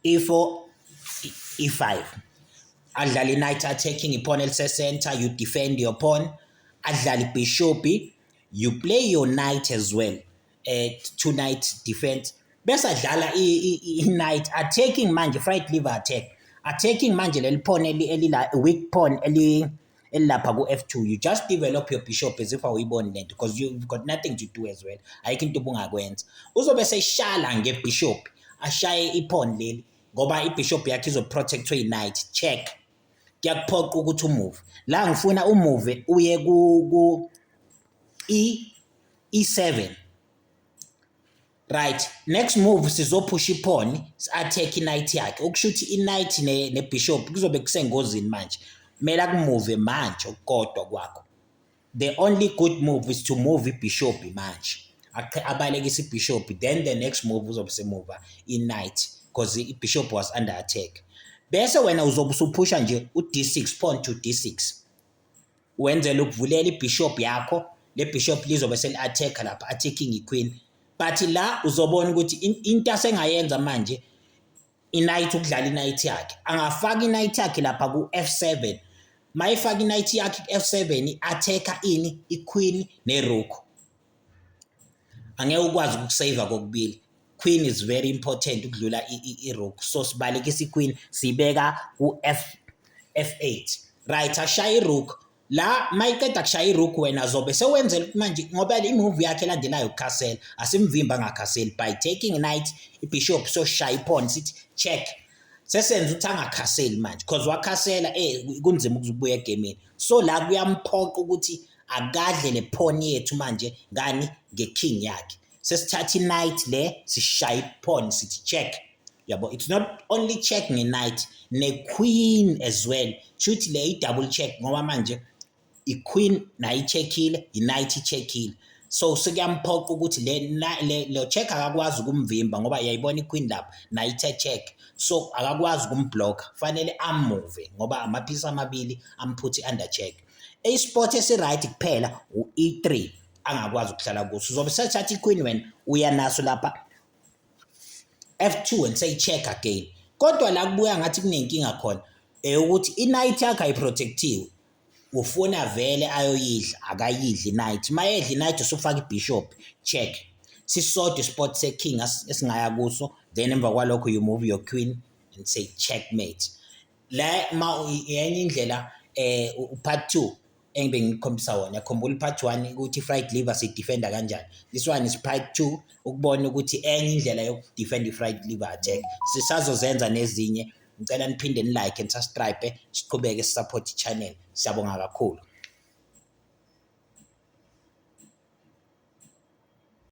E4, E5, adlala i-knight attacking i-pawn elise-center, you defend your pawn. Adlala i-bishop, you play your knight as well, two knight defense. Bese adlala i-knight attacking manje, fried liver attack, attacking manje leli pawn elila weak pawn elilapha ku-F2. You just develop your bishop as if awuyiboni lento, because you've got nothing to do as well, ayikho into obungakwenza. Uzobe seshala nge-bishop, ashaye i-pawn leli ngoba i-bishop yakhe izoprotectwe i-knight. Check. Kuyakuphoqa ukuthi umove la, ngifuna umove uye ku E E7. Right, next move sizophusha i-pawn, si-attack i-knight yakhe, okusho ukuthi i-knight ne-bishop kuzobe kusengozini manje. Kumele akumove manje okukodwa kwakho. The only good move is to move i-bishop manje, abalekise i-bishop, then the next move uzobe semuva i-knight, because i-bishop was under attack. Bese wena uzobe usuphusha nje u-D6, pawn to D6, wenzela ukuvulela i-bishop yakho. Le bishop lizobe seli-attack lapha, attacking i-queen. But la uzobona ukuthi into asengayenza manje i-knight, ukudlala i-knight yakhe, angafaka i-knight yakhe lapha ku-F7. Mayifaka i-knight yakhe ku-F7, i-attack-a ini? I-queen ne-rook. Angeke ukwazi ukukuseva kokubili. Queen is very important ukudlula i-rook, so sibalekisa i-queen, siyibeka ku-F F8. Right, ashaya i-rook la. Mayiqeda kushaya i-rook, wena zobe sewenzela manje, ngoba i-move yakhe elandelayo ukukhasela, asimvimba angakhaseli by taking knight, i-bishop, soshaya i-pawn, sithi check. Sesenza ukuthi angakhaseli manje, because wakhasela, kunzima ukubuya egemini. So la kuyamphoqa ukuthi akadle le pawn yethu manje. Ngani? Nge-king yakhe. Sesithatha i-knight le, sishaya i-pawn, sithi check, yabo. It's not only check nge-knight, ne-queen as well. Shuthi le i-double check, ngoba manje i-queen nayo i-checkile, i-knight i-checkile. So sekuyamphoqa ukuthi le check akakwazi ukumvimba, ngoba uyayibona i-queen lapha nayo ithe check, so akakwazi ukumblock, fanele amove ngoba amaphisi amabili amphuthe under check. I-spot esi-right kuphela u-E3 angakwazi ukuhlala kuso. Uzobe sethatha i-queen, wena uya naso lapha F2 and say check again. Kodwa la kubuya ngathi kunenkinga khona ukuthi i-knight yakhe ayiprotectiwe. Ufuna vele ayoyidla, akayidli i-knight. Mayedla i-knight, usufaka i-bishop, check. Sisodwa i-spot se-king esingaya kuso, then emva kwalokho you move your queen and say checkmate. La ma yenye indlela, part 2 engibe ngikukhombisa wona. Yakhumbula part 1 ukuthi i-fried liver siyidefenda kanjani? This one is part 2, ukubona ukuthi enye indlela yokudefenda i-fried liver attack. Sisazozenza nezinye. Ngicela niphinde ni-like and subscribe, siqhubeke sisupport i-channel. Siyabonga kakhulu.